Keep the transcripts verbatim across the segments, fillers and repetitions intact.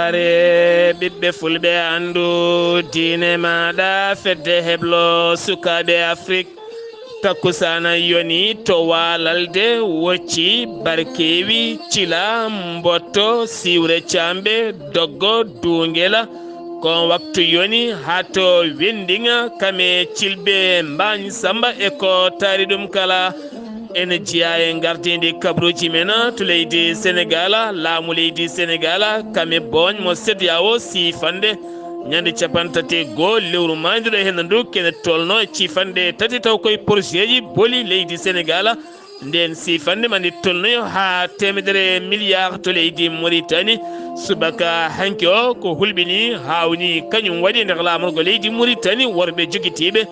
Are ɓiɓɓe fulɓe, anndu diine maaɗa, fedde heblo sukaaɓe Afrik. Takkusaana yoni to waalalde, wocci, barkeewi, cila, mbotto, siwre caamɓe, doggo, duungela. Ko waktu yoni haa to Wenndiŋa, kame cilbe mbaañ samba e ko taari ɗum kala. Ene jeyaa e ngardiindi kabaruuji men to leydi Senegaal, laamu leydi Senegaal, kame booñ mo C E D E A O siifande ñande cappanɗe tati e goo lewru maaynduɗo heen ndu, kene tolno e ciifanɗe tati taw koye porosieji boli leydi Senegaal. Ndeen siifande ma ndi tolnoyo haa teemedere miliyaar to leydi Moritani. Subaka hanki o ko hulɓini, haawnii, kañum waɗi e nder laamorgo leydi Moritani worɓe jogitiiɓe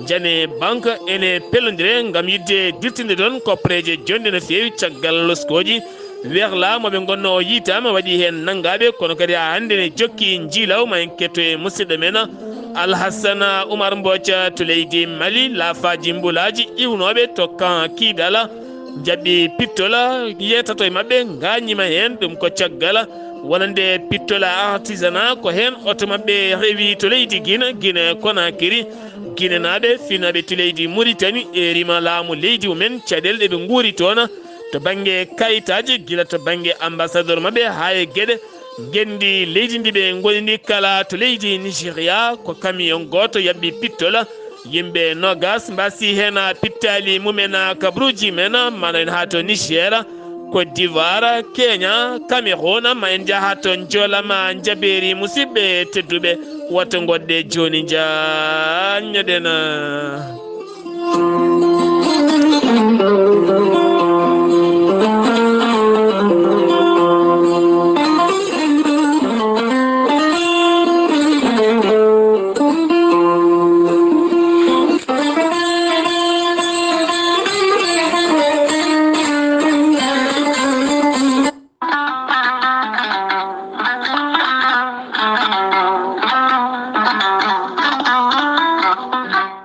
Jane Bank ene pellondire ngam yiɗde dirtinde ɗoon koppareeje jonɗe no feewi caggal loskooji. Werla mo ɓe ngonno o yiytaama, waɗi heen nanngaaɓe, kono kadi haa hannde ne jokki njiilaw. Ma en ketto e musidɗo men Alhassana Oumar Mbooca to leydi Mali, laafaaji mbulaaji iwnooɓe to kan Kiidala njaɓɓi pittola, yeetato e maɓɓe ngaañiima heen. Ɗum ko caggal wonande pittola artisanat, ko heen oto maɓɓe rewi to leydi Gine, Gine Konakiri. Ginenaaɓe finooɓe to leydi Muritani e rima laamu leydi mumen, caɗeele ɗe ɓe nguuri toon to bannge kayitaaji, gila to bannge ambassadeur maɓɓe haa e geɗe ngenndi leydi ndi ɓe ngoni ndi kala. To leydi Nigeria, ko camion gooto yaɓɓi pittola, yimɓe noogas mbaasi heen pittaali mumen, kabaruuji men, mano en haa to Niger, Côte d'Ivoire, Kenya, Cameroun, ma en njaha to Njolama, Njabeeri. Musidɓe tedduɓe, woto ngoɗɗe jooni njaanñoɗen.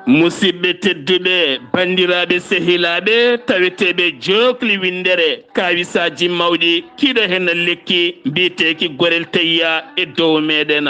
Musidɓe tedduɓe, banndiraaɓe, sehilaaɓe, taweteeɓe jookli winndere, kaawisaaji mawɗi, kiiɗo heen lekki mbiyeteeki Gorel Teyya e dow meeɗen.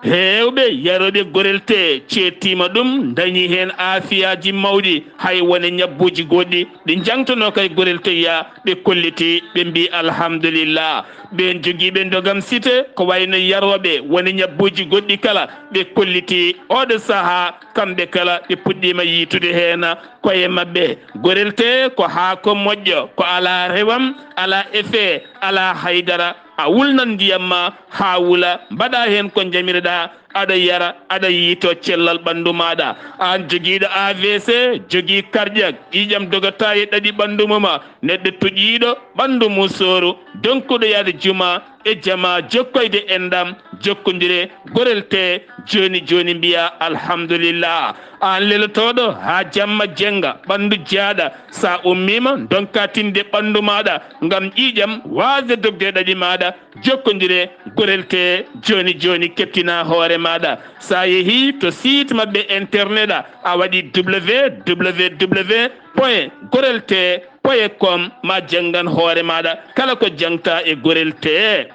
Heewɓe yarooɓe Gorel Tee ceettiima ɗum, ndañi heen aafiyaaji mawɗi, hay wone ñabbuuji goɗɗi ɗi njaŋtanoo kay Gorel Teyya, ɓe kolliti, ɓe mbii alhamdulillah. Ɓeen jogiiɓe ndogam site, ko wayno yarooɓe woni ñabbuuji goɗɗi kala, ɓe kolliti ooɗo sahaa, kamɓe kala ɓe puɗɗiima yiytude heen koye maɓɓe. Gorel Tee ko haako moƴƴo, ko alaa rewam, alaa effet, alaa haydara. A wulnan ndiyam ma haa wula, mbaɗa heen ko njamiroɗaa, aɗa yara, aɗa yiytoo cellal ɓanndu maaɗa. Aan jogiiɗo A V C, jogii karƴak, ƴiiƴam dogata e ɗaɗi ɓanndu mum, neɗɗo tuƴiiɗo ɓanndu mum sooru, donkuɗo yahde juma e jama, jokkoyde enɗam, jokkondire Gorel Tee jooni jooni, mbiya alhamdulillah. Aan lelotooɗo haa jamma jennga, ɓanndu jaaɗa, so a ummiima, ndonka tinde ɓanndu maaɗa ngam ƴiiƴam waasde dogde e ɗaɗi maaɗa, jokkondire Gorel Tee jooni jooni, keptina hoore maaɗa. So a yehii to site maɓɓe internet, a waɗi W W W point gorel tee point com, ma janngan hoore maaɗa kala ko jaŋta e Gorel Tee.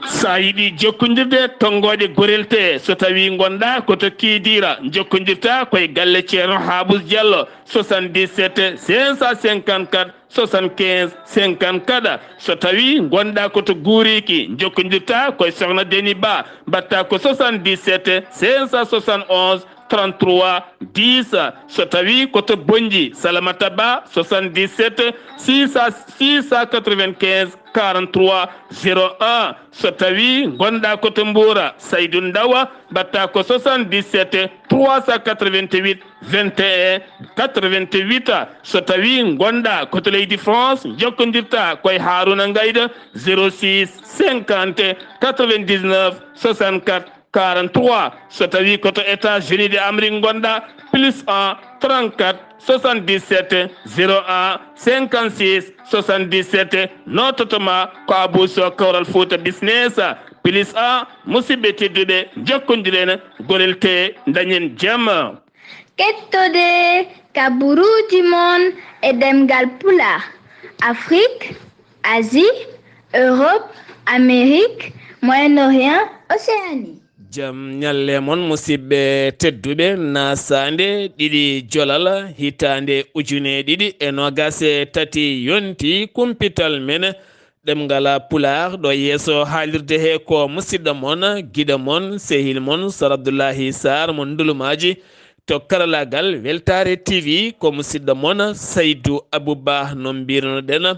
So a yiɗi jokkondirde tonngoode Gorel Tee, so tawii ngonɗaa ko to Kiidiira, jokkondirta ko e galle Ceerno Haabus Jallo, soixante-dix-sept cinq cent cinquante-quatre soixante-quinze cinquante-quatre. So tawii ngonɗaa ko to Guuriiki, jokkondirta ko e Sohna Deni Ba, mbaɗta ko soixante-dix-sept cinq cent soixante-onze trente-trois dix. So tawii ko to Bonnji, Salamata Ba, soixante-dix-sept six cent, six cent quatre-vingt-quinze quarante-trois zéro un. So tawii ngonɗaa ko to Mbuura, Saydu Ndawa, mbaɗta ko soixante-dix-sept trois cent quatre-vingt-huit vingt et un quatre-vingt-huit. So tawii ngonɗaa ko to leydi France, jokkondirta ko e Haaruna Ngayda, zéro six cinquante quatre-vingt-dix-neuf soixante-quatre quarante-trois. So tawii ko to États-Unis de Amérique ngonɗaa, plus un trente-quatre soixante-dix-sept zéro un cinquante-six soixante-dix-sept, nototo ma ko Abou Sow, Kawral Fouta Business, plus un. Musidɓe tedduɓe, jokkondiren, Gorel Tee, dañen jam. Kettode kabaruuji mon e ɗemngal Pulaar, Afrik, Asie, Europe, Amérique, Moyen-Orient, Océanie. Jam ñalle mon, musidɓe tedduɓe. Nasaande ɗiɗi jolal hitaande ujune ɗiɗi e noogas e tati yonti kumpital men ɗemngal Pulaar. Ɗo yeeso haalirde he ko musidɗo mon, giɗo mon, sehil mon, Sar Abdullahi Sarr mo Ndulumaaji. To karalaagal Weltaare T V, ko musidɗo mon Saydu Abuba, no mbirnoɗen.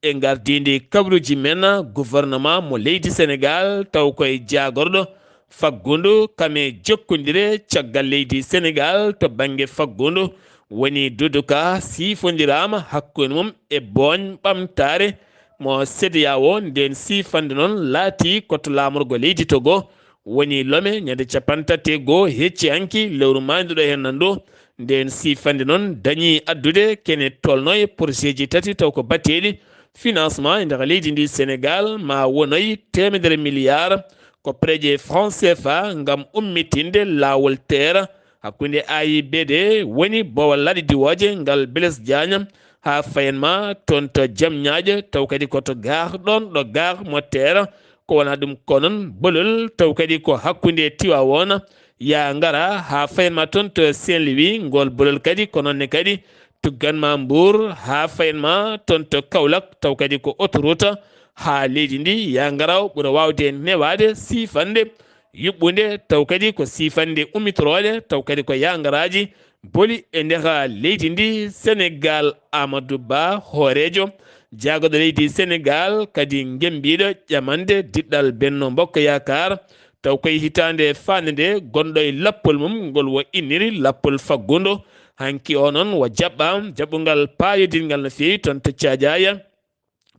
E ngardiindi kabruuji men, gouvernement mo leydi Senegaal, taw koye jaagorɗo faggundu kam e jokkondire caggal leydi Senegaal to bannge faggundu, woni Duudu Ka, siifondiraama hakkunde mum e booñ ɓamtaare mo CEDEAO. Ndeen siifande noon laatii ko to laamorgo leydi Togo, woni Lome, ñande capanɗe tati e goo hecci hanki lewru maayndu ɗo heen nan ɗo. Ndeen siifande noon dañii addude kene tolno e projet ji tati taw ko baɗteeɗi financement e nder leydi ndi Senegaal, ma wonoy teemedere milliard ko prêt franc C F A ngam ummitinde laawol teera hakkunde A I B D, woni boowal laaɗe diwooje ngal Blaise Diagne, haa fayen ma toon to Jam Ñaaƴo, taw kadi ko to gaar ɗoon ɗo gaar mo teera. Ko wonaa ɗum ko noon bolol, taw kadi ko hakkunde Tiwaawoon yaa ngara haa fayen ma toon to Saint-Louis, ngol bolol kadi ko noon ne kadi tuggan ma Mbuur haa fayen ma toon to Kaolack, taw kadi ko autoroute haa leydi ndi yaa ngara o ɓura waawde newaade siifande yuɓɓunde, taw kadi ko siifande ummitorooɗe, taw kadi ko yaa ngaraaji boli e nder leydi ndi Senegaal. Amadou Ba, hooreejo jaagorɗo leydi Senegaal, kadi ngemmbiiɗo ƴamande diɗɗal Benno Bokk Yaakaar, taw koye hitaande faande nde gonɗo e lappol mum ngol wo inniri lappol faggundo. Hanki o noon wo jaɓɓaam jaɓɓungal paayodingal no feewi toon to Caajaaya.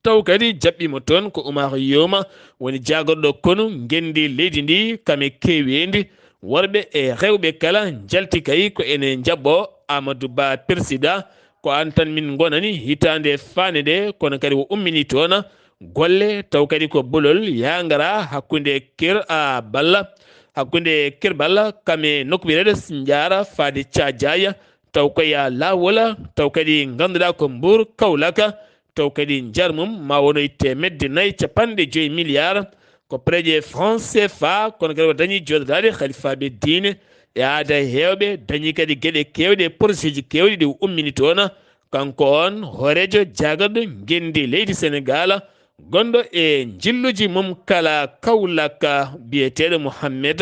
Taw kadi jaɓɓiimo toon ko Oumar Youma, woni jaagorɗo konu ngenndi leydi ndi, kam e keeweendi worɓe e rewɓe kala njalti kay ko ene njaɓɓoo Amadou Ba persidaa. Ko aan tan min ngonani hitaande faande nde, kono kadi o ummini toon golle, taw kadi ko bolol yaa ngara hakkunde Kir a Balla, hakkunde Kir Balla kam e nokku wiyeteeɗo Sinjaara faade Caajaaya, taw ko yaa laawol, taw kadi ngannduɗaa ko Mbuur Kawlaka, taw kadi njar mum ma wonoy teemedde nayi capanɗe joyi milliard ko prêt franc C F A, kono kadi o dañi jooɗodaade halifaaɓe diine e aada heewɓe, dañi kadi geɗe keewɗe e projet ji keewɗi ɗi o ummini toon. Kanko on hooreejo jaagorɗo ngenndi leydi Senegaal, gonɗo e njilluji mum kala Kawlaka, biyeteeɗo Mouhamed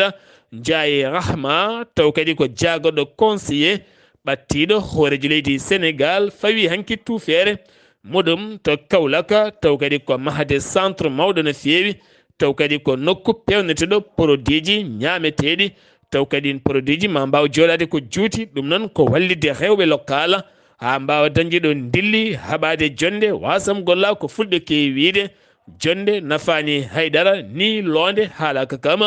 Ndiaye Rahma, taw kadi ko jaagorɗo conseiller ɓattiiɗo hooreejo leydi Senegaal, fawi hanki tuufeere muɗum to Kawlaka, taw kadi ko mahde centre mawɗo no feewi, taw kadi ko nokku peewneteeɗo produitji ñaameteeɗi, taw kadi produitji ma mbaaw jooɗaade ko juuti. Ɗum noon ko wallitde rewɓe lokaal haa mbaawa dañde ɗo ndilli, haɓaade jonnde, wasam golla ko fulɓe keewi wiyde, jonnde nafaani hay dara, ni loonde haalaaka kam.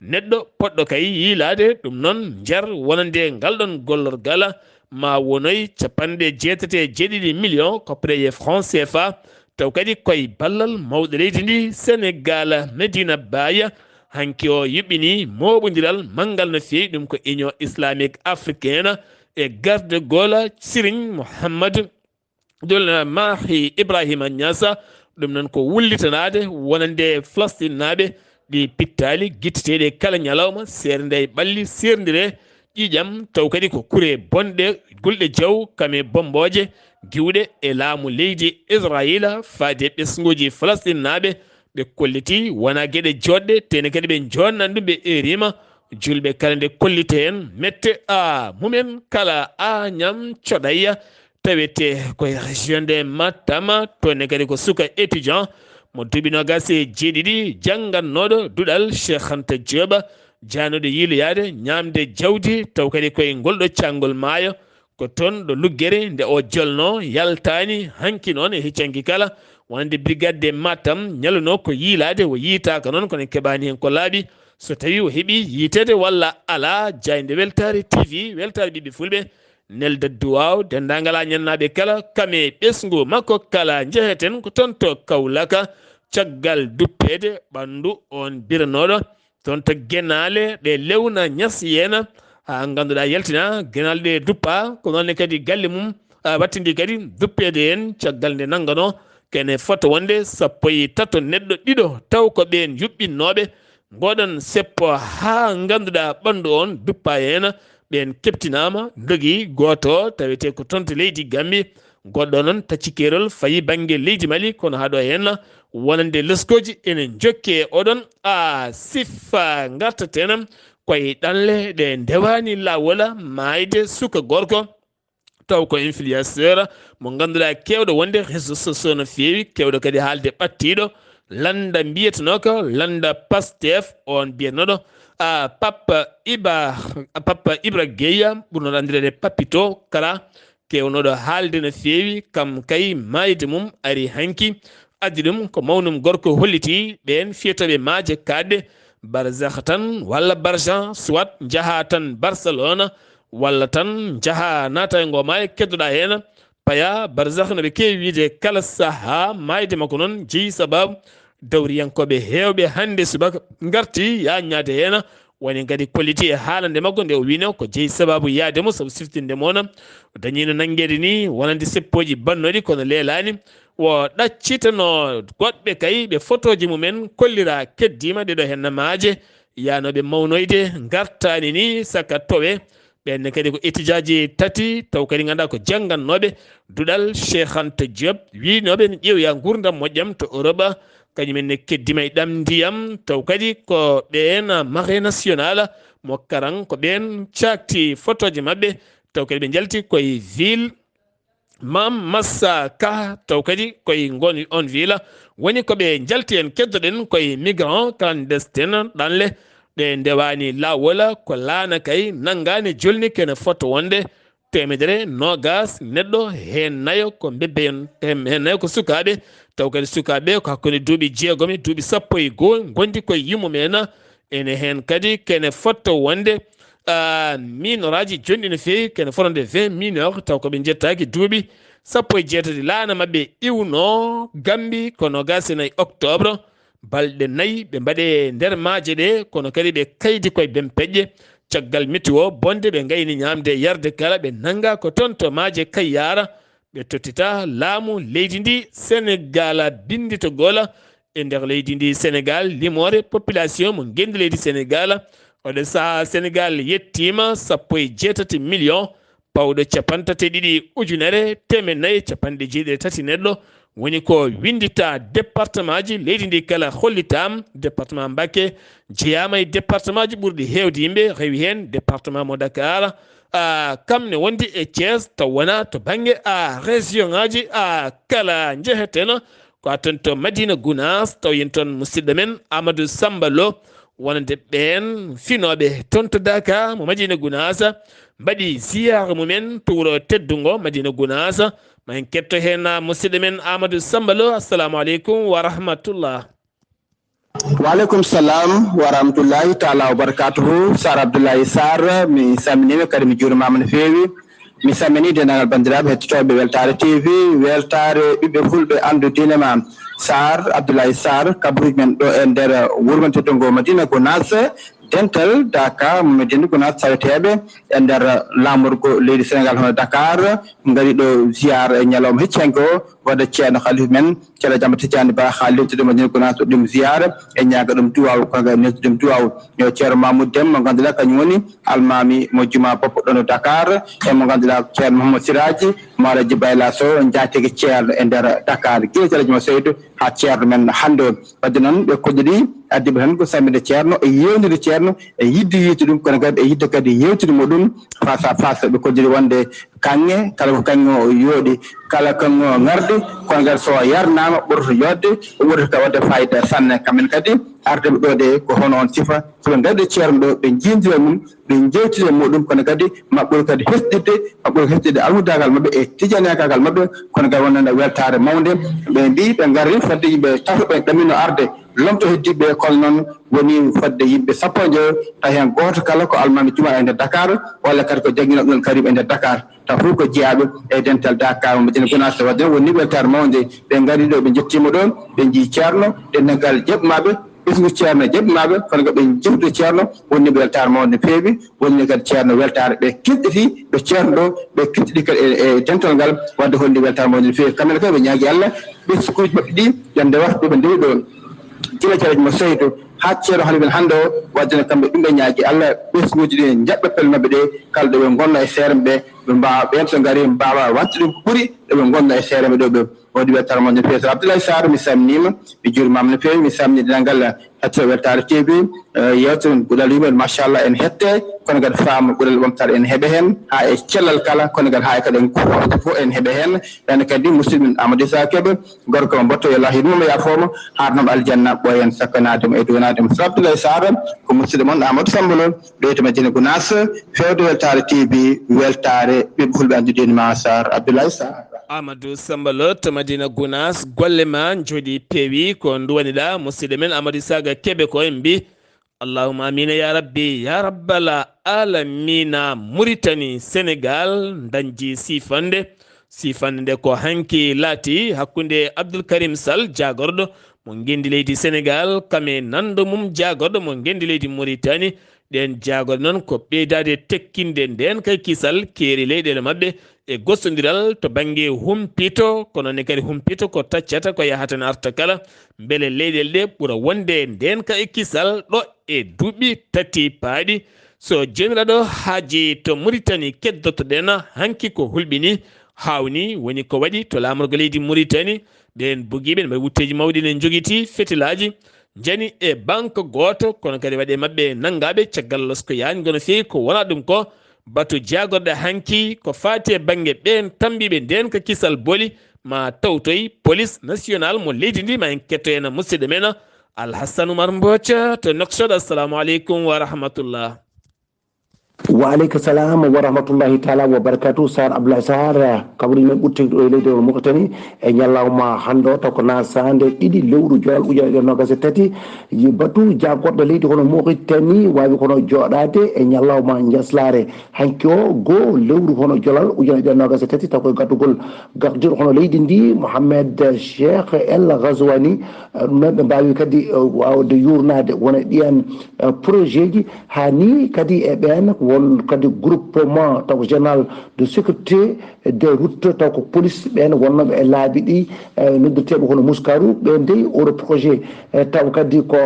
Neɗɗo poɗɗo kay yiilaade ɗum noon, njar wonande ngal ɗon gollorgal, ma wonoy capanɗe jeetati e jeeɗiɗi million ko prêt franc C F A, taw kadi koye ballal mawɗo leydi ndi Senegaal, Medina Baye. Hanki o yuɓɓini mooɓondiral manngal no feewi, ɗum ko Union Islamique Africaine e garde gola Serigne Mouhamadou Abdoul Mahi Ibrahima Niass. Ɗum noon ko wullitanaade wonande Falasɗinnaaɓe ɗi pittaali gitteteeɗi kala ñalawma, seernde e ɓalli, seerndire ƴiiƴam, taw kadi ko kure bonɗe, gulɗe jaw, kam e bommbooje giwɗe e laamu leydi Israyiila faade ɓesnguuji Falasɗinnaaɓe. Ɓe kolliti wonaa geɗe jooɗɗe, tene kadi ɓe joonnan ɗum, ɓe eeriima julɓe kala nde kollita heen mette a mumen kala a ñam coɗayya. Tawete ko e région de Matam, toon ne kadi ko suka étudiant mo duuɓi noogas e jeeɗiɗi, janngannooɗo duɗal Cheikh Anta Diop, jaanuɗo yiiloyaade ñaamde jawdi, taw kadi ko e ngol ɗo caangol maayo, ko toon ɗo luggere nde o jolno yaltaani. Hanki noon e hecci hanki kala, wonande brigade de Matam, ñalluno ko yiilaade, o yiitaaka noon, kono en keɓaani heen ko laaɓi. So tawii o heɓii yiiteede walla alaa, jaaynde Weltaare T V, Weltaare Ɓiɓɓe Fulɓe, nelda duwaaw denndaangal a ñannaaɓe kala, kam e ɓesngu makko kala. Njeheten ko toon to Kawlaka, caggal duppeede ɓanndu oon biranooɗo toon to Genaale, ɗe lewna ñas yeena, haa ngannduɗaa yaltina Genaale ɗe duppa, ko noon ne kadi galle mum, a, wattindi kadi duppeede heen, caggal nde nannganoo Kene fota wonde sappo e tato neɗɗo ɗiɗo taw ko ɓeen yuɓɓinnooɓe ngoɗon seppo haa ngannduɗaa ɓanndu on duppaa heen. Ɓeen keɓtinaama, ndogii gooto o tawetee ko toon to leydi Gambi. Goɗɗo noon tacci keerol fayi bannge leydi Mali, kono haa ɗo heen wonande leskooji ene njokki e oɗon a siffa ngartaten koye ɗanle ɗe ndewaani laawol maayde suka gorko. Taw ko influenceur mo ngannduɗaa keewɗo wonde réseaux sociaux no feewi, keewɗo kadi haalde ɓattiiɗo lannda mbiyetenooka lannda Pastef, on mbiyetenooɗo a Papa Iba, a Papa Ibra Gueye, ɓurnoɗo anndireede Papito Kara, keewnooɗo haalde no feewi, kam kay maayde mum ari hanki. Addi ɗum ko mawnum gorko holliti ɓeen fiyetooɓe maaje kaaɗɗe, barzakh tan walla barjan, soit njaha tan Barcelona, walla tan njaha naata e ngo maayo keddoɗaa heen, paya barzakh no ɓe keewi wiide kala sahaa. Maayde makko noon jeyi sabaabu dawriyankooɓe heewɓe hannde subaka ngarti yaññaade heen. Woni kadi kolliti e haalande makko nde o wiino ko jeyi sabaabu yaade mo sabu siftinde mo no o dañiino nanngeede ni wonande seppooji bannooɗi kono leelaani. O ɗaccitano goɗɓe kay ɓe fotooji mumen kollira keddiima ɗeɗo heen maaje yaanooɓe mawnoyde ngartaani ni saka towe. Ɓeen ne kadi ko étudiaji tati taw kadi ngannduɗaa ko janngannooɓe duɗal Cheikh Anta Diop, wiynooɓe ne ƴeewoya nguurndam moƴƴam to Europe. Kañum en ne keddima e ɗam ndiyam, taw kadi ko ɓeen Marée Nationale mo Karang, ko ɓeen caakti fotooji maɓɓe, taw kadi ɓe njalti koye ville Mam Massa Ka, taw kadi koye ngon on ville. Woni ko ɓe njalti en, keddoɗen koye migrant clandestin ɗanle ɗe ndewaani laawol, ko laana kay nanngaani jolni kene fota wonde teemedere noogas neɗɗo, heen nayo ko mbebbeyon, heen nayo ko sukaaɓe, taw kadi sukaaɓe ko hakkunde duuɓi jeegom e duuɓi sappo e goo ngondi koye yummumen. Ene heen kadi kene fota wonde, ah, minoraaji jonɗi no feewi, kene fotande vingt mineurs, taw ko ɓe njettaaki duuɓi sappo e jeetati laana maɓɓe iwno Gambi ko noogas e nayi octobre. Balɗe nayi ɓe mbaɗe nder maaje ɗe, kono kadi ɓe kaydi koye bempeƴƴe. Caggal météo bonde ɓe ngayni ñaamde e yarde kala, ɓe nannga ko toon to maaje Kayyara. Ɓe tottita laamu leydi ndi Senegal binnditogol e nder leydi ndi Senegal, limoore population mo ngenndi leydi Senegal. Oɗo sahaa Senegal yettiima sappo e jeetati million, pawɗo capanɗe tati e ɗiɗi ujunere teemedde nayi e capanɗe jeeɗiɗi e tati neɗɗo. Woni ko winndita département ji leydi ndi kala hollitaama. Département Mbacké jeyaama e département ji ɓurɗi heewde yimɓe, rewi heen département mo Dakar. Ah, kam ne wondi e Thiès, taw wona to bannge, ah, région ngaji, ah, kala njeheteno. Ko a toon to Madina Gounass, taw yen toon musidɗo men Amadou Samba Lo, wonande ɓeen finooɓe toon to Dakar mo Madina Gounass, mbaɗi ziyaara mumen to wuro teddungo Madina Gounass. Ma en ketto heen, ah, musidɗo men Amadou Samba Lo. Assalamu aleykum wa rahmatullah. Waaleykum salam wa rahmatullahi taala wa barakatuhu. Sar Abdoulaye Sarr, mi salminiima kadi mi juurimaama no feewi. Mi salminii denndaangal banndiraaɓe hettotooɓe Weltaare T V, Weltaare ɓiɓɓe Fulɓe, anndu diine ma. Sarr Abdoulaye Sarr, kabaruuji men ɗo e nder wuro men teddungo Madina Gounass, dental Daka Madina Gounass, taweteeɓe e nder laamorgo leydi Senegal hono Dakar, ngari ɗo ziyaara e ñalawma hecci hanki o, wadde ceerno halifa men Ceerno Jammata Tijjaani Ba haa lewtude Madina Gounass, ɗum ziyaara e ñaaga ɗum duwaaw, kono kadi neltude ɗum duwaaw. Yo Ceerno Mahmoud Dem mo ngannduɗaa kañum woni almaami mo juma boppo ɗono Dakar, e mo ngannduɗaa Ceerno Mouhamadou Siraji mo Alaji Bayla Sow, njaatige ceerno e nder Dakar, gila Ceerno Juma Seydu haa ceerno men hannde o. Wadde noon ɓe kolliri addiɓe tan ko salminde ceerno e yeewnude ceerno e yiɗde yiide ɗum, kono kadi e yiɗde kadi yeewtude mo ɗum face à face. Ɓe kolliri wonde kaŋŋe, kala ko kaŋŋe o yooɗi, kala kaŋŋe o ŋarɗi, kono kadi so o yarnaama ɓurata yooɗde, o ɓurata kadi waɗde fayida sanne. Kamɓe kadi ardeɓe ɗo ɗe ko hono on sifa, so ɓe ngardi ceerno ɗo, ɓe njiidira mum, ɓe njeewtida e muɗum, kono kadi maɓɓe kadi hesɗitde, maɓɓe hesɗitde almudaagal maɓɓe e tijaniyagal maɓɓe, kono kadi wonande weltaare mawnde. Ɓe mbi ɓe ngari fodde yimɓe tato ɓe ɗamino arde lomto heddiɓe, kono noon woni fodde yimɓe sappo e joyo, tawi heen gooto kala ko almaami juma e nder Dakar, walla kadi ko jannginooɓe ɗon kadi e nder Dakar. Taw fof ko jeyaaɓe e dental Dakar, Madina Gounass. Wadde noon woni weltaare mawnde, ɓe ngari ɗo, ɓe njettiima ɗoon, ɓe njii ceerno, denndaangal jaɓɓe maɓɓe, Ɓesngu ceerno jaɓimaɓe, kono ko ɓe jewtude ceerno, wonni ɓe weltaare mawde no feewi, wonni kadi ceerno weltaare ɓe kesɗiti, ɓe ceerno ɗo, ɓe kesɗiti kadi e, e dental ngal, wadde holli weltaare mawde no feewi. Kamɓe ne kadi ɓe ñaagi Allah, ɓesnguuji maɓɓe ɗi, yande waktu ɓe ndewi ɗo. Gila Ceerno mo Saydu, haa ceerno hannde men hannde o, wadde no kamɓe ɗum ɓe ñaagi Allah, ɓesnguuji ɗi njaɓɓa pelle maɓɓe ɗe, kala ɗo ɓe ngonno e seere maɓɓe, ɓe mbaawa, ɓeen so ngari mbaawa waɗtude ko ɓuri, ɗo ɓe ngonno e seere maɓɓe ɗo ɓe. O ɗi weltaare mawde no feewi. Sir Abdoulaye Sarr, mi salminiima, mi juurimaama no feewi, mi salmini dental ngal, hetto weltaare T V, eh, yewtere men Guɗal Yumɓe, machallah, en hette, kono kadi faama Guɗal Ɓamtaare en heɓe heen, haa e cellal kala, kono kadi haa e kadi en kuutoraaji fof en heɓe heen. Ɓeen kadi musidɗo men Amadou Issa Kébé, gorko mo mboɗto, yo Allah hiɗ mo yaafooma, haarnoo mo aljanna, ɓooyen sakkanaade mo e duwanaade mo. Sir Abdoulaye Sarr, ko musidɗo mon Amadou Samba Lo, ɗo e to Madina Gounass, feewde weltaare T V, weltaare ɓiɓɓe hulɓe anndude en ma Sarr Abdoulaye Sarr. Amadou Samba Lo to Madina Gounass, golle ma njooɗi peewi, ko nduwaniɗa musidɗo men Amadou Issa Kébé ko en mbi, Allahumma amina ya rabbi, ya rabbal alamina. Mauritanie, Sénégal, dañji siifande. Siifande nde ko hanki laati hakkunde Abdoul Karim Sall, jaagorɗo mo ngenndi leydi Sénégal, kam e nanndo mum jaagorɗo mo ngenndi leydi Mauritanie. Ɗeen jaagorɗe noon ko ɓeydaade tekkinde ndeen kay kisal keeri leyɗeele maɓɓe e gostondiral to bannge humpito, kono ne kadi humpito ko taccata ko yahata ne arta kala, mbele leyɗeele ɗe ɓura wonde ndeen kay kisal ɗo e duuɓi tati paaɗi. So jeeniraɗo haaji to Mauritanie keddotoɗen hanki ko hulɓini, hawni woni ko waɗi to laamorgo leydi Mauritanie, ɓeen bugiiɓe ne mbaɗi wutteeji mawɗi ne njogiti fetilaaji, njani e banque gooto, kono kadi waɗi e maɓɓe nanngaaɓe caggal losko yaajngo no feewi ko wonaa ɗum ko batu jaagorɗe hanki ko faati e bannge ɓeen tammbiiɓe ndeen ka kisal booli ma tawtoy police national mo leydi ndi. Ma en ketto en musidɗo men Alhassan Oumar Mbooc to Nouakchott. Assalamu aleykum wa rahmatullah. Wa aleyka salam wa rahmatullahi taala wa barakatuh. Sar Abdoulaye Sar, kawri men ɓurti ɗo e leydi o Mauritanie e ñallawma hannde o, taw ko nasaande ɗiɗi lewru joyal ujunere e nogas e tati. Yi batu jaagorɗo leydi hono Mauritanie waawi kono jooɗaade e ñallawma njaslaare hanki o, goo lewru hono jolal ujunere e nogas e tati, taw koye gaddugol gardiiɗo hono leydi ndi, Mohamed Cheikh El Ghazouani. Eh, ɗum noon ɓe mbaawi kadi, eh, waawde yuurnaade wona ɗiyan, eh, projet ji, haa ni kadi e ɓeen won kadi groupement taw général de sécurité des routes, taw ko police ɓeen wonnooɓe e laabi ɗi, eh, noddirteeɓe hono Muskaru, ɓe dey oɗo projet, eh, taw kadi ko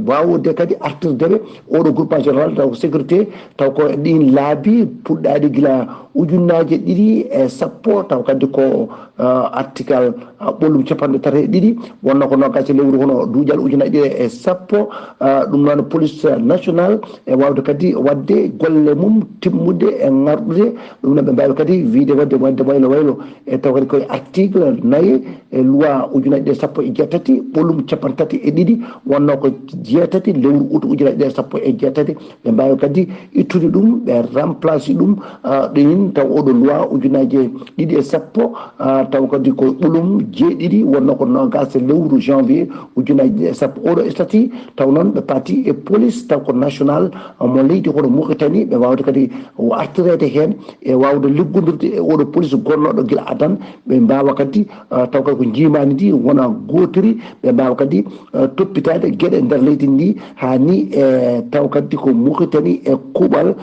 waawde kadi artirde ɓe oɗo groupement général taw ko sécurité, taw ko ɗin laabi puɗɗaaɗi gila ujunnaaje ɗiɗi e sappo, taw kadi ko, eh, article, eh, ɓollum capanɗe tati e ɗiɗi, wonno ko noogaas e lewru hono duujal ujunaaje ɗiɗi e sappo, eh, ɗum noon police national e waawde kadi waɗde golle mum timmude e ŋarɗude, ɗum noon ɓe mbaawi kadi wiyde waɗde, waɗde waylo waylo e taw kadi koye article nayi e loi ujunaaje ɗiɗi e sappo e jeetati, ɓollum capanɗe tati e ɗiɗi, wonno ko jeetati lewru août ujunaaje ɗiɗi e sappo e jeetati, ɓe mbaawi kadi ittude ɗum, ɓe remplace ɗum, ah, ɗin taw oɗo loi ujunaaje ɗiɗi e sappo, ah, taw kadi ko ɓollum jeeɗiɗi, wonno ko noogaas lewru janvier ujunaaje ɗiɗi e sappo. Oɗo statut taw noon ɓe paati e police taw ko national, ah, mo leydi hono Mauritanie, ɓe waawde kadi o artireede heen e waawde liggondirde e oɗo police gonnooɗo gila adan, ɓe mbaawa kadi, ah, taw kadi ko njiimaandi ndi wona gootiri, ɓe mbaawa kadi, ah, toppitaade geɗe nder leydi ndi, haa ni e taw kadi ko Mauritanie e kuuɓal,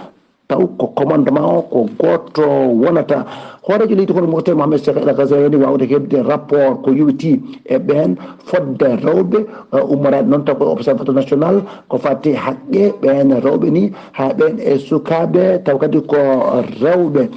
taw ko commandement o ko gooto wonata. Hooreejo leydi hono Mauritanie Mohamed Cheikh El Ghazouani waawde heɓde rapport ko yowiti e ɓeen fodde rewɓe, eh, ummoraaɓe noon taw ko Observateur National ko fati haqqe ɓeen rewɓe ni, haa ɓeen e sukaaɓe taw kadi ko rewɓe.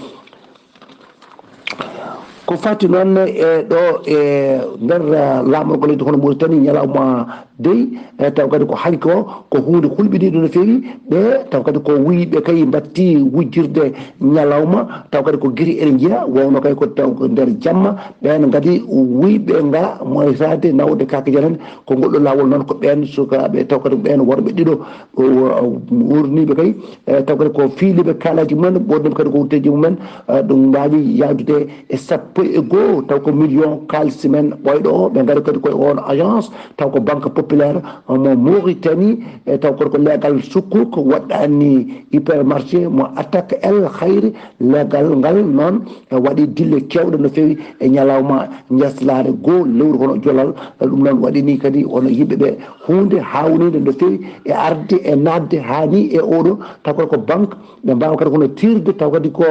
Ko fati noon e ɗo e nder, eh, laamorgo leydi hono Mauritanie ñalawma dey, eh, taw kadi ko hanki o, ko huunde hulɓiniiɗo no feewi. Ɓe taw kadi ko wuyɓe kay mbatti wujjirde ñalawma, taw kadi ko giri eɗen njiya, wonno kay ko taw ko nder jamma. Ɓeen ngadi wuyɓe nga moytaade nawde kaake janan, ko ngol ɗo laawol noon ko ɓeen sukaaɓe, taw kadi ko ɓeen worɓe ɗiɗo, o, o, wurniiɓe kay, eh, taw kadi ko fiiliiɓe kaalaaji mumen, ɓoɗɗum kadi ko wutteeji mumen, eh, ɗum mbaawi yahdude e sappo poy e goo, taw ko million kaalisi men ɓooyɗo o. Ɓe ngari kadi koye oon agence, taw ko Banque Populaire mo Mauritanie, e taw kadi ko leegal sukuk waɗɗani hypermarché mo Attaque El Khayri. Leegal ngal noon e waɗi dille keewɗe no feewi e ñalawma njaslaare goo lewru hono jolal. Ɗum noon waɗi ni kadi hono yimɓe ɓe huunde haawninde no feewi e arde e naatde haa ni e oɗo, taw kadi ko banque. Ɓe mbaawa kadi hono tiirde taw kadi ko,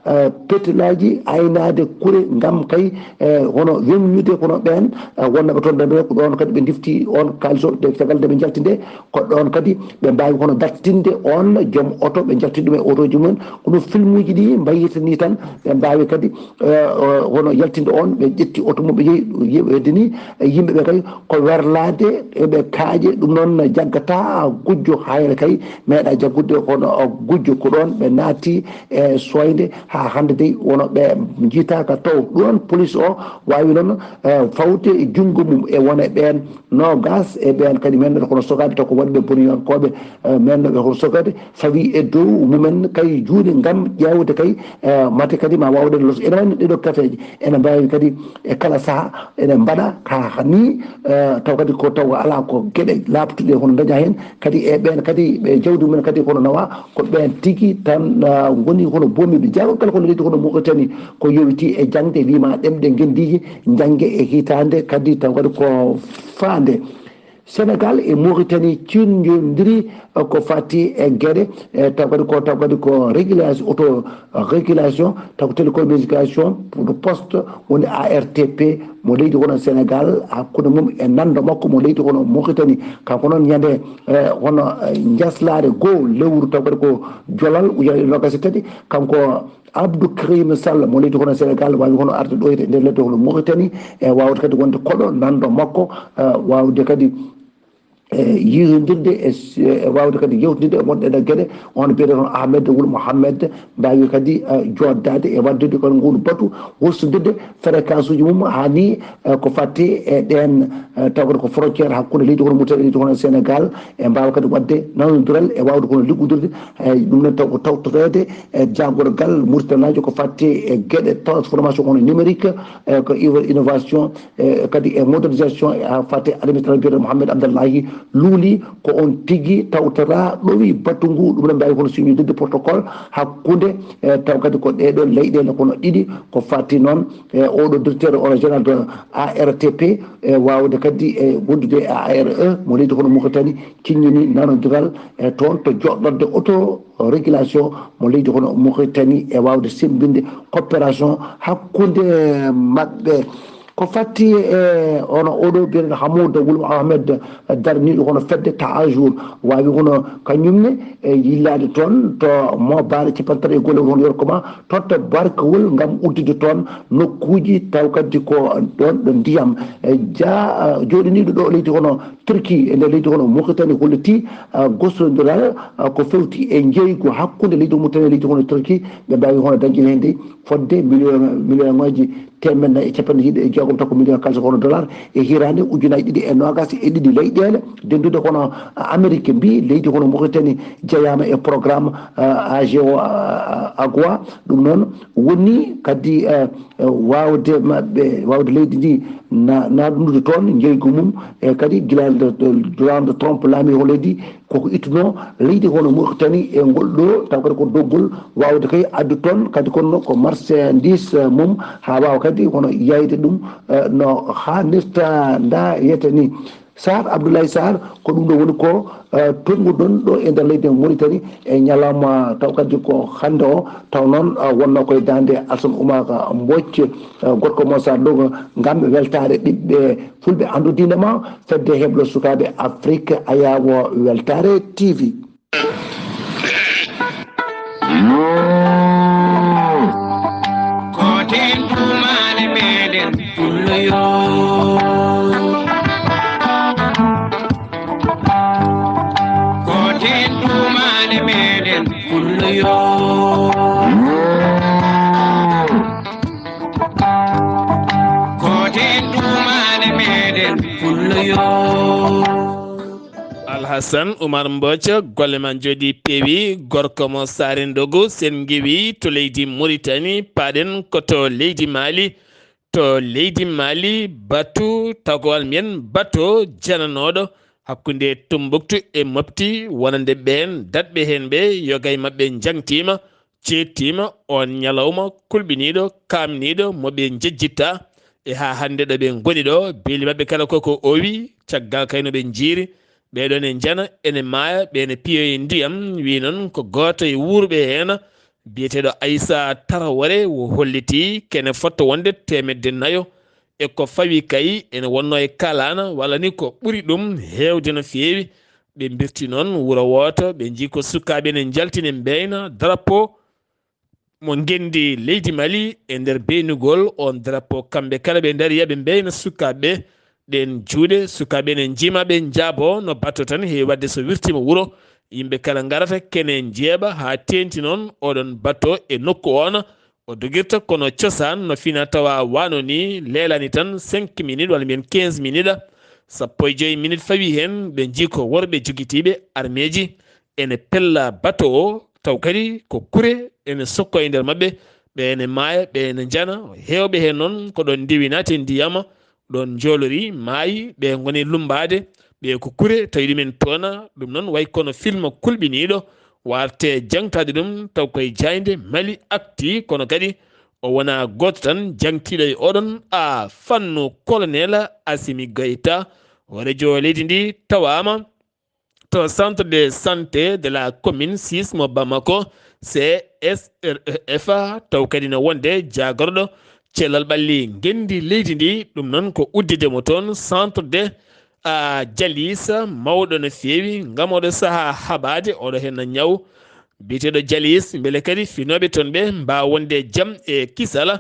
eh, petelaaji, aynaade kure ngam kay, eh, hono weññude hono ɓeen, eh, wonnooɓe toon ɓe, ko ɗoon kadi ɓe ndifti oon kaalis o, nde caggal nde ɓe njalti nde, ko ɗoon kadi ɓe mbaawi hono dartinde oon joom oto, ɓe njalti ɗum e otooji mum. Kono filmuuji ɗi mbayirta ni tan, ɓe mbaawi kadi, eh, eh, hono yaltinde oon, ɓe ƴetti oto mum, ɓe yehi, yehi, ɓe heddini, eh, yimɓe ɓe kay ko werlaade, eɓe kaaƴe, ɗum noon jaggata gujjo, hayre kay meeɗa jaggude hono gujjo. Ko ɗoon ɓe naati e soyde haa hannde dey, wono ɓe njiitaaka taw. Ɗum noon police o waawi noon, eh, fawde junngo mum e wone ɓeen noogas e ɓeen kadi mennooɓe hono sogaaɓe, taw ko waɗɓe boniyankooɓe, eh, mennooɓe hono sogaaɓe, fawi e dow mumen kay juuɗe ngam ƴeewde kay, eh, mate kadi ma waawde los. Ene wayno ɗeɗo kafeeje ene mbaawi kadi e kala saha ene mbaɗa ka ni, eh, taw kadi ko taw ala ko geɗe laaɓtuɗe hono daña heen kadi e ɓeen kadi ɓe jawdi mumen kadi hono nawa ko ɓeen tigi tan, ah, ngoni hono boomiiɓe. Jaagorgal hono leydi hono Mauritanie ko yowiti e jaŋde, wima ɗemɗe ngenndiije njannge e hitaande kadi taw kadi ko faande. Sénégal e Mauritanie ciñjondiri, eh, ko fati e geɗe, eh, taw kadi ko, taw kadi ko régulation, auto régulation, taw ko télécommunication pour le poste woni A R T P mo leydi hono Sénégal, hakkunde mum e nanndo makko mo leydi hono Mauritanie. Kanko noon ñande, eh, hono, eh, njaslaare goo lewru taw kadi ko jolal ujunere e nogas e tati, kanko Abdou Karim Sall mo leydi hono Sénégal waawi hono arde ɗo e nder leydi hono Mauritanie, e waawde kadi wonde koɗo nanndo makko, eh, waawde kadi, eh, yiitondirde e s-, e waawde kadi yewtidde e wonɓe e nder geɗe. On mbiyetee toon Ahmed Wul Mohamed mbaawi kadi, eh, jooɗdaade e waɗdude kon nguun batu, wurtindirde fréquence uji mum haa ni, eh, ko fati e ɗeen, eh, taw kadi ko frontière hakkunde leydi hono Mauritanie e leydi hono Sénégal, e mbaawa kadi waɗde nanondiral e waawde kono liggodirde. Eeyi, ɗum noon taw ko tawtoreede e jaagorgal Mauritanie ko fati e geɗe transformation hono numérique, e ko iwa-, innovation, e kadi e modernisation e haa fati administration biyeteeɗo Mohamed Abdallahi Luuli, ko on tigi tawtora ɗowi batu ngu. Ɗum noon mbaawi kono signude protocole hakkunde, e taw kadi ko ɗeɗo leyɗeele kono ɗiɗi, ko fati noon e oɗo directeur, oɗo général de A R T P, e waawde kadi e wondude e A R E mo leydi hono Mauritanie, ciññini nanodiral e toon to joɗɗorde auto régulation mo leydi hono Mauritanie e waawde semmbinde coopération hakkunde maɓɓe. Ko fati e hono oɗo biyeteeɗo Hamoud Wul Ahmed, daraniiɗo hono fedde Taha Jour, waawi hono kañum ne e yillaade toon to Mo Baare cappanɗe tati e gollewol hono Yorkoma, totta barkawol ngam uddude toon nokkuuji taw kadi ko ɗoon ɗo ndiyam, e ja-, jooɗiniiɗo ɗo leydi hono Turki e nder leydi hono Mauritanie hollitii, ah, gostondiral, ah, ko fewti e njeygu hakkunde leydi Mauritanie e leydi hono Turki, ɓe mbaawi hono dañde heen de fodde million, millionuuji teemeɗɗe nayi e capanɗe jeeɗiɗi e jeegom takko million kaalis hono dollar e hitaande ujunaaji ɗiɗi e noogaas e ɗiɗi. Leyɗeele dennduɗe hono Amerique mbiyi leydi hono Mauritanie jeyaama e programme, eh, A G O, eh, Agua. Ɗum noon woni kadi, eh, eh, waawde maɓɓe, waawde leydi ndi na-, naatnude toon njeygu mum, e kadi gila nde, nde Donald Trump laami hono leydi, koko ittuno leydi hono Mauritanie e ngol ɗo, taw kadi ko doggol waawde kay addu toon kadi kono ko marchandise mum, haa waawa kadi hono yayde ɗum, eh, no haanirta nda yete ni. Sarr, Abdoulaye Sarr, ko ɗum ɗo woni ko, eh, tonnguɗon ɗo e nder leydi Mauritanie e ñalawma taw kadi ko hannde o, taw noon, eh, wonno koye daande Alassane Oumar Mbodj, eh, gorko mo Sarr ɗo ngam weltaare ɓiɓɓe Fulɓe anndu diine ma, fedde heblo sukaaɓe Afrique, ayaawo weltaare T V. Ko ten tumaale meɗen pullo yo. Ko ten tumaale meɗen pullo yo. Ko ten tumaale meɗen pullo yo. Alhasan Umar Mboco, golle ma njooɗi peewi, gorko mo Saare Ndogo, sen ngewi to leydi Mauritanie, paaɗen ko to leydi Mali. To leydi Mali, batu, taw ko wano mbiyen bato jananooɗo hakkunde Tumbuktu e Mopti, wonande ɓeen daɗɓe heen ɓe, yoga e maɓɓe njangtiima, ceettiima oon ñalawma kulɓiniiɗo, kaamniiɗo, mo ɓe njejjittaa. E haa hannde ɗo ɓe ngoni ɗo, beeli maɓɓe kala ko ko owi, caggal kay no ɓe njiiri. Ɓee ɗoo ne njana, ene maaya, ɓee ne piyo e ndiyam, wiyi noon ko gooto e wuurɓe heen, biyeteeɗo Aysa Tarawore, o holliti kene fotto wonde teemedde nayo. E ko fawi kay, ene wonnoo e kalaana, walla ni ko ɓuri ɗum heewde no feewi. Ɓe mbirti noon wuro wooto, ɓe njii ko sukaaɓe ne njaltini mbeyna drapeau mo ngenndi leydi Mali e nder beynugol oon drapeau. Kamɓe kala ɓe ndari, yo ɓe mbeyna sukaaɓe ɓe. Ɗeen juuɗe, sukaaɓe ne njiima, ɓe njaaboo no bato tan heewi waɗde so wirtiima wuro. Yimɓe kala ngarata kene njeeɓa haa teeŋti noon oɗon bato e nokku oon o dogirta, kono cosaan no fina tawa wano ni leelani tan cinq minutes walla mbiyen quinze minutes, sappo e joy minutes fawi heen, ɓe njii ko worɓe jogitiiɓe armeeji ene pella bato o, taw kadi ko kure ene sokko e nder maɓɓe, ɓe ene maaya, ɓe ene njana, heewɓe heen noon ko ɗoon ndewi naati e ndiyam, ɗoon njoolori, maayi, ɓe ngoni lummbaade, ɓe ko kure tawi ɗumen toona, ɗum noon wayi kono film kulɓiniiɗo, warte jangtaade ɗum, taw koye jaaynde Mali Actu, kono kadi o wonaa gooto tan jangtiiɗo e oɗon a fannu, Colonel Assimi Goïta, hooreejo leydi ndi tawaama to centre de santé de la commune six mo Bamako, C S R E F, taw kadi no wonde jaagorɗo cellal ɓalli ngenndi leydi ndi, ɗum noon ko uddide mo toon centre de, a, dialyse mawɗo no feewi, ngam oɗo sahaa haɓaade oɗo heen ñaw biyeteeɗo dialyse, mbele kadi finooɓe toon ɓe mbaawa wonde jam e kisal.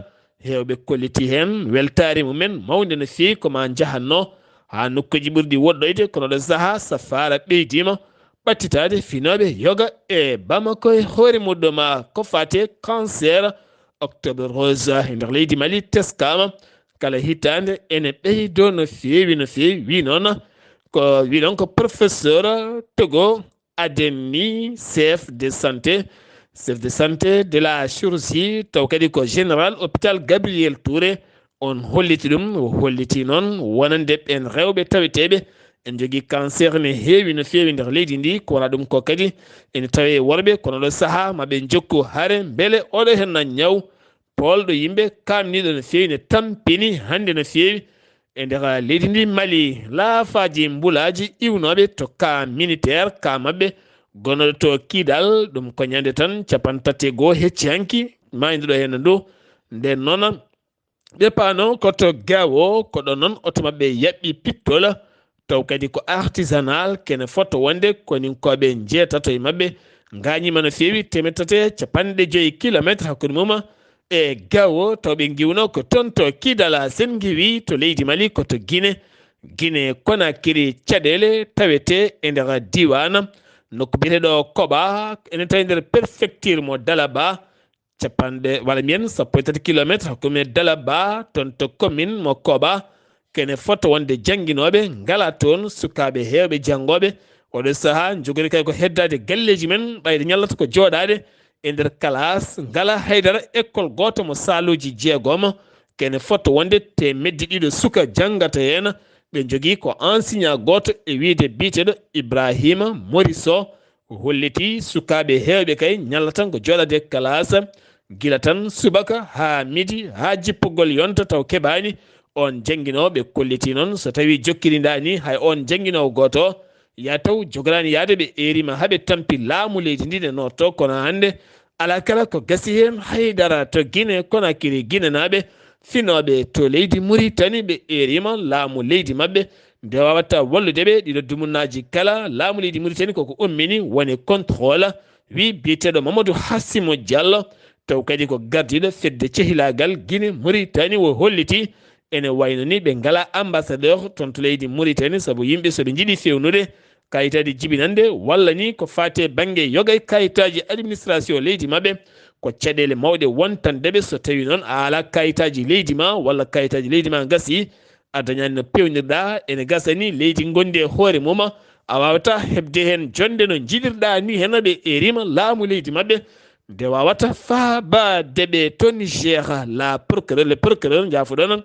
Heewɓe kolliti heen weltaare mumen mawnde no feewi ko ma njahatno haa nokkuuji ɓurɗi woɗɗoyde, kono ɗo sahaa safaara ɓeydiima ɓattitaade finooɓe yoga e Bamako e hoore muɗɗum. Ko faate cancer, Octobre Rose e nder leydi Mali teskaama kala hitaande ene ɓeydo no feewi, no feewi. Wi noon ko, wi noon ko professeur Togo Adeni, chef de santé, chef de santé de la chirurgie, taw kadi ko général hôpital Gabriel Touré, on holliti ɗum. O holliti noon wonande ɓeen rewɓe taweteeɓe ene njogii cancer ne heewi no feewi nder leydi ndi, ko wona ɗum ko kadi ene tawee worɓe, kono ɗo sahaa ma ɓe njokku hare mbele oɗo heen na ñaw poolɗo yimɓe, kaamniiɗo no feewi, ne tampini hannde no feewi e nder leydi ndi Mali. Laafaaji mbulaaji iwnooɓe to kaa militaire, kaa maɓɓe gonnoɗo to Kidal, ɗum ko ñande tan capanɗe tati e goo hecci hanki, maayduɗo heen ndu. Nden noon, ɓe paano ko to Gao, ko ɗon noon oto maɓɓe yaɓɓi pittol, taw kadi ko artisanal, kene fotto wonde koninkooɓe njeetato e maɓɓe ngaañiima no feewi, teemedde tati e capanɗe joy kilometre hakkunde mum e Gao, taw ɓe ngiwno ko toon to Kidala Sengiwi to leydi Mali, ko to Gine, Gine Konakiri, caɗeele tawete e nder diiwaan nokku biyeteeɗo Koba, ene tawi nder prefecture mo Dalaba, capanɗe, walla mbiyen sappo e tati kilometre hakkunde Dalaba, toon to commune mo Koba. Kene fotto wonde jannginooɓe ngala toon, sukaaɓe heewɓe janngooɓe. Oɗo sahaa njogori kay ko heddaade galleeji men, ɓayde ñallata ko jooɗaade e nder kalaas, ngala haydara école gooto mo saaluuji jeegom. Kene fotto wonde teemedde ɗiɗo suka janngata heen. Ɓe njogii ko enseignant gooto e wiyde biyeteeɗo Ibrahima Moriso. O holliti sukaaɓe heewɓe kay ñalla tan ko jooɗaade kalaas, gila tan subaka haa midi, haa jippugol yonta taw keɓaani oon jannginoowo. Ɓe kolliti noon so tawii jokkirindaani hay oon jannginoowo gooto, yaa taw jogoraani yahde, ɓe eeriima haa ɓe tampi laamu leydi ndi ne nootto. Kono hannde alaa kala ko gasi heen haydara to Gine Konakiri, ginenaaɓe finooɓe to leydi Muritani, ɓe eeriima laamu leydi maɓɓe nde waawata wallude ɓe. Ɗiɗo dumunnaaji kala, laamu leydi Muritani koko ummini woni contrôle, wi biyeteeɗo Mamadou Hassimo Diallo, taw kadi ko gardiiɗo fedde cehilaagal Gine Muritani, o holliti ene wayno ni ɓe ngala ambassadeur toon to leydi Muritani, sabu yimɓe so ɓe njiɗi fewnude kayitaaji jibinande walla ni ko faati e bannge yoga e kayitaaji administration leydi maɓɓe, ko caɗeele mawɗe wontanɗe ɓe. So tawii noon a alaa kayitaaji leydi ma walla kayitaaji leydi ma ngasii, a dañaani no peewnirɗaa, ene gasa ni leydi ngonndi e hoore mum, a waawataa heɓde heen jonnde no njiɗirɗaa ni. Heen ɓe eeriima laamu leydi maɓɓe, nde wawata faabaade ɓe to Niger. La procureur, le procureur, njaafuɗon,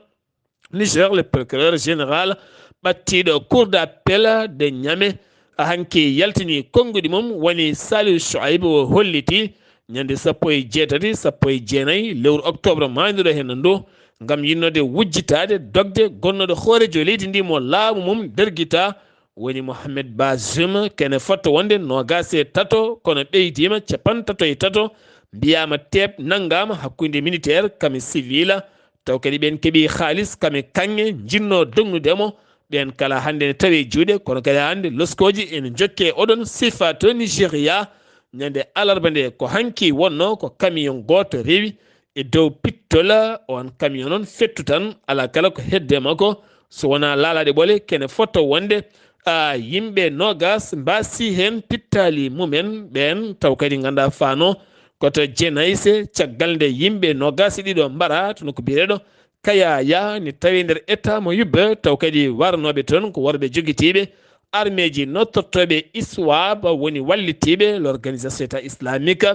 Niger, le procureur général ɓattiiɗo cour d'appel de Niamey, hanki yaltini konnguɗi mum, woni Saliou Souaib, o holliti ñande sappo e jeetati, sappo e jeenayi lewru octobre maayduɗo heen ndu, ngam yinnode wujjitaade dogde gonnooɗo hooreejo leydi ndi mo laamu mum dergita, woni Mohamed Bazoum, kene fotto wonde noogaas e tato, kono ɓeydiima capanɗe tato e tato, mbiyaama teep nanngaama hakkunde militaire kam e civil, taw kadi ɓeen keɓi haalis kam e kaŋŋe, njinnoo dognude mo. Ɓeen kala hannde ne tawi e juuɗe, kono kadi hannde loskooji ene njokke oɗon sifa to Nigeria. Ñande alarba nde, ko hanki wonnoo ko camion gooto rewi e dow pittol, on camion noon fettu tan, alaa kala ko hedde makko, so wonaa laalaaɗe ɓole, kene fotto wonde, a, yimɓe noogaas mbaasi heen pittaali mumen ɓeen, taw kadi nganndaa faano ko to Jenayse, caggal nde yimɓe noogaas e ɗiɗo mbaraa, toon ko biyeteeɗo Kayaya, ne tawi nder état mo yubbe, taw kadi warnooɓe toon ko worɓe jogitiiɓe armeeji nodtortooɓe ISWAP, woni wallitiiɓe l'organisation État islamique,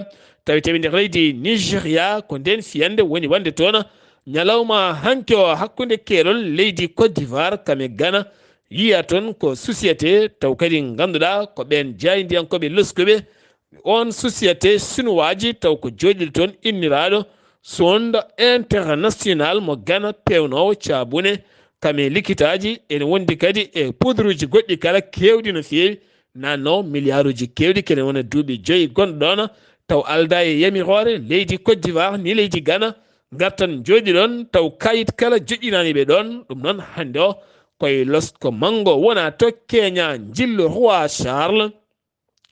tawi tawi nder leydi Nigeria, ko ndeen fiyande woni wonde toon ñalawma hanki o hakkunde keerol leydi Côte d'Ivoire kam e Ghana, yiya toon ko société, taw kadi ngannduɗaa ko ɓeen jaayndiyankooɓe loskuɓe on société chinoiseji, taw ko jooɗiiɗo toon inniraaɗo Sonde International mo Ghana, peewnoowo caabune kam e likitaaji, ene wondi kadi e poudreji goɗɗi kala keewɗi no feewi, nanno miliyaaruuji keewɗi, kene wona duuɓi joyi gonɗo ɗoon, taw aldaa e yamiroore leydi Côte d'Ivoire ni leydi Ghana, ngartan jooɗi ɗoon, taw kayit kala joƴƴinaani ɓe ɗoon. Ɗum noon hannde o koye losko manngo wona to Kenya, njillu Roi Charles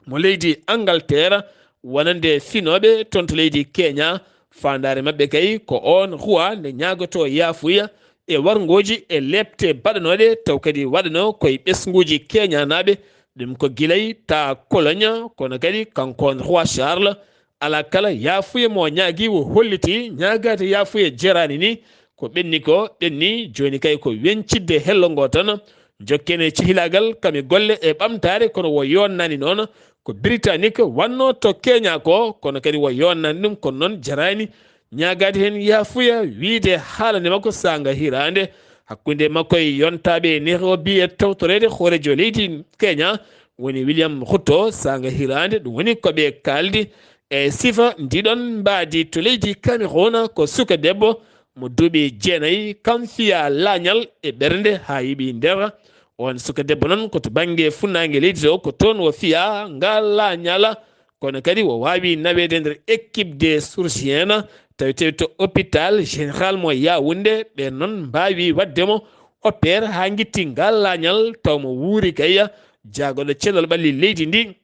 mo leydi Angleterre, wonande finooɓe toon to leydi Kenya. Faandaare maɓɓe kay ko oon roi nde ñaagotoo yaafuya e warngooji e leepte baɗanooɗe, taw kadi waɗanoo koye ɓesnguuji Kenyanaaɓe. Ɗum ko gilay ta Cologne, kono kadi kanko on roi Charles, alaa kala yaafuya mo ñaagi, o holliti ñaagaade yaafuya jeraani ni. Ko ɓenni ko, ɓenni jooni kay ko weñcidde hello ngo tan. Jokken e cehilaagal kam e golle e ɓamtaare, kono o yonnaani noon. Ko Britannique wannoo to Kenya ko, kono kadi o yonnaani ɗum, kono noon jaraani ñaagaade heen yaafuya, wiyde haalande makko saanga hiraande hakkunde makko e yontaaɓe Nairobi e tawtoreede hooreejo leydi Kenya, woni William Ruto, saanga hiraande. Ɗum woni ko ɓe kaaldi e sifa ndiɗon mbaadi to leydi Cameroun. Ko suka debbo mo duuɓi jeenayi, kam fiya laañal e ɓernde haa yiɓi nder. On suka debbo noon ko to bannge funnaange leydi to, ko toon o fiya ngal laañal, kono kadi o waawi naweede nder équipe des chirurgiens, tawi tawi to hôpital général mo Yaoundé. Ɓeen noon mbaawi waɗde mo opérer haa ngitti ngal laañal, taw mo wuuri kay, jaagorɗo cellal ɓalli leydi ndi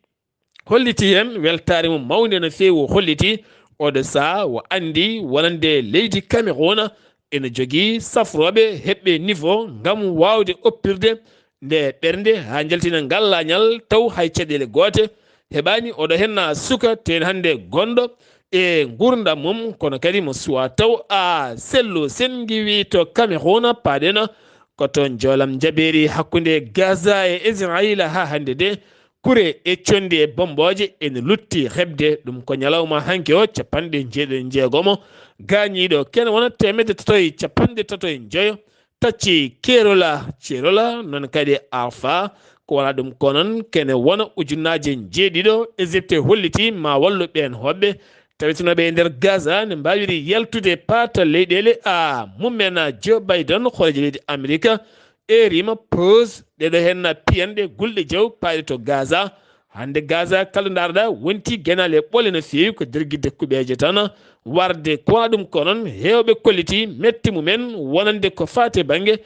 holliti heen weltaare mum mawnde no feewi. O holliti oɗo sahaa, o anndi wonande leydi Cameroun ene jogii safrooɓe heɓɓe niveau ngam waawde oppirde nde ɓernde haa njaltina ngal laañal, taw hay caɗeele goote heɓaani. Oɗo heen na suka teen hannde gonɗo e nguurndam mum, kono kadi mo suwa taw a sello sengi wi to Cameroun paaɗen ko to njoolam njaɓeeri hakkunde Gaza e Israel haa hannde de. Kure e conndi e bommbooje ene lutti heɓde. Ɗum ko ñalawma hanki o, capanɗe njeeɗiɗi e jeegomo gaañiiɗo, kene wona teemedde tato e capanɗe tato e njoyo. Tacci Kerola, Cerola, noon kadi Arfa, ko wona ɗum ko noon, kene wona ujunnaaje njeeɗiɗo. Égypte holliti ma wallu ɓeen hoɓɓe. Tawitinooɓe e nder Gaza ne mbaawiri yaltude paata leyɗeele a mumen. Joe Biden, hooreejo leydi Amerika, eerima pause ɗeɗo heen piyanɗe gulɗe jaw paaɗe to Gaza. Hannde Gaza kala ndaarɗa wonti genaale ɓole no feewi, ko dergidde kuɓeeje tan. Warde ko wona ɗum ko noon, heewɓe kolliti metti mumen wonande ko faati e bannge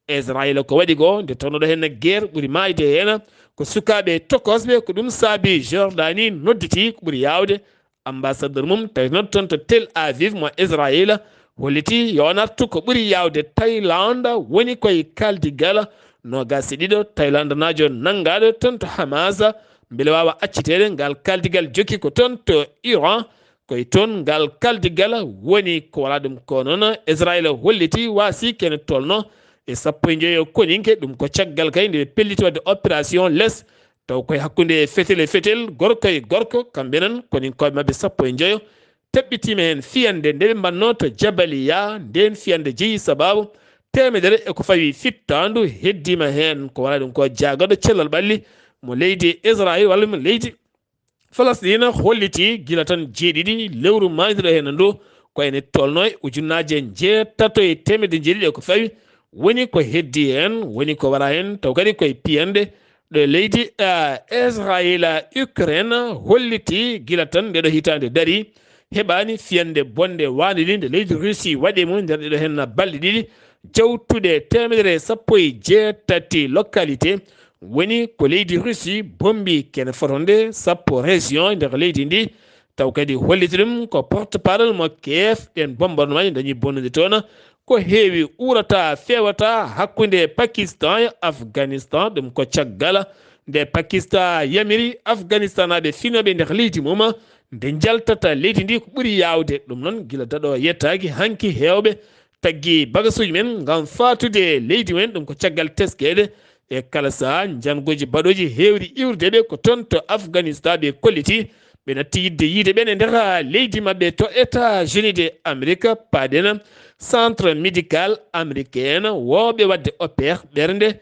Israel ko waɗi ko, nde tawnoɗo heen guerre ɓuri maayde heen ko sukaaɓe tokosɓe, ko ɗum saabi Jordanie nodditi ko ɓuri yaawde ambassadeur mum, tawi noon toon to Tel Aviv mo Israel, holliti yo on artu ko ɓuri yaawde Thaïlande, woni koye kaaldigal noogaas e ɗiɗo Thaïlandenaajo nanngaaɗo toon to Hamas, mbele waawa acciteede. Ngal kaaldigal jokki ko toon to Iran, koye toon ngal kaaldigal woni. Ko wala ɗum ko noon, Israel holliti waasi kene tolno e sappo e njoyo koninke. Ɗum ko caggal kay nde ɓe pelliti waɗde opération les, taw koye hakkunde fetel e fetel, gorko e gorko, kamɓe noon koninkooɓe maɓɓe sappo e njoyo taɓɓitiima heen fiyannde nde ɓe mbaɗnoo to Jabaliya. Ndeen fiyannde jeyi sabaabu teemedere e ko fawi fittaandu, heddiima heen ko wonaa ɗum ko jaagorɗo cellal ɓalli mo leydi Israayel walla mo leydi Falasɗiina hollitii gila tan jeeɗiɗi lewru maayduɗo heen ndu, ko ene tolnoo e ujunnaaje njeetato e teemedde jeeɗiɗi e ko fawi, woni ko heddii heen, woni ko waraa heen, taw kadi ko e piyanɗe ɗo leydi, ah, Israayel, ah, Ukraine hollitii gila tan ndeeɗo hitaande darii, heɓaani fiyannde bonnde waande ni nde leydi Russie waɗi mo nder ɗeɗo heen balɗe ɗiɗi, jawtuɗe teemedere e sappo e jeetati localité, woni ko leydi Russie bommbi kene fotande sappo région e nder leydi ndi, taw kadi holliti ɗum ko porte-parole mo Kiev, ɗeen bombardement ɗi dañi bonnude toon. Ko heewi uurata, feewata hakkunde Pakistan e Afghanistan, ɗum ko caggal nde Pakistan yamiri Afghanistanaaɓe finooɓe nder leydi mum nde njaltata leydi ndi ko ɓuri yaawde. Ɗum noon, gila daɗo yettaaki, hanki heewɓe taggi bagasuuji men ngam faatude leydi men. Ɗum ko caggal teskeede e kala sahaa njanngooji baɗooji heewri iwrude ɓe ko toon to Afghanistan ɓe kolliti. Ɓe natti yiɗde yiide ɓeen e nder leydi maɓɓe to États-Unis de Amérique, paaɗen centre médical américain, wooɓe waɗde opère ɓernde.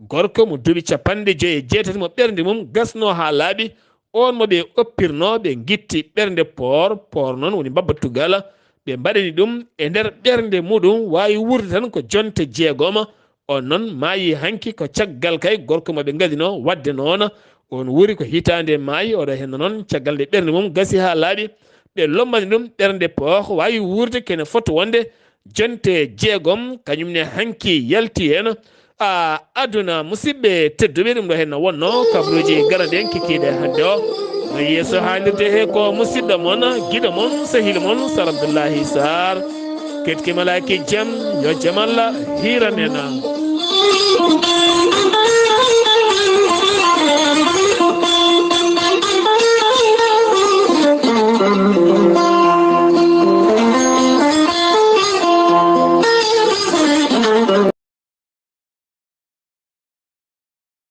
Gorko mo duuɓi capanɗe joyi e jeetati mo ɓernde mum gasnoo haa laaɓi, oon mo ɓe oppirnoo, ɓe ngitti ɓernde poor, poor noon woni mbabba tugal, ɓe mbaɗani ɗum e nder ɓernde muɗum, waawi wuurde tan ko jonte jeegom. Oon noon maayi hanki ko caggal kay gorko mo ɓe ngadinoo waɗde noon. Oon wuuri ko hitaande maayi, oɗo heen noon caggal nde ɓernde mum gasi haa laaɓi, ɓe lommani ɗum ɓernde poor, waawi wuurde kene foti wonde jonte jeegom, kañum ne hanki yalti heen. A aduna, musidɓe tedduɓe, ɗum ɗo heen wonnoo kabaruuji garanɗen kikiiɗe hannde o. No yeeso haalirde he ko musidɗo mon, giɗo mon, sehil mon, Sar Abdullahi Sar. Keɗkimalaaki jam, yo jam Allah hiiran en.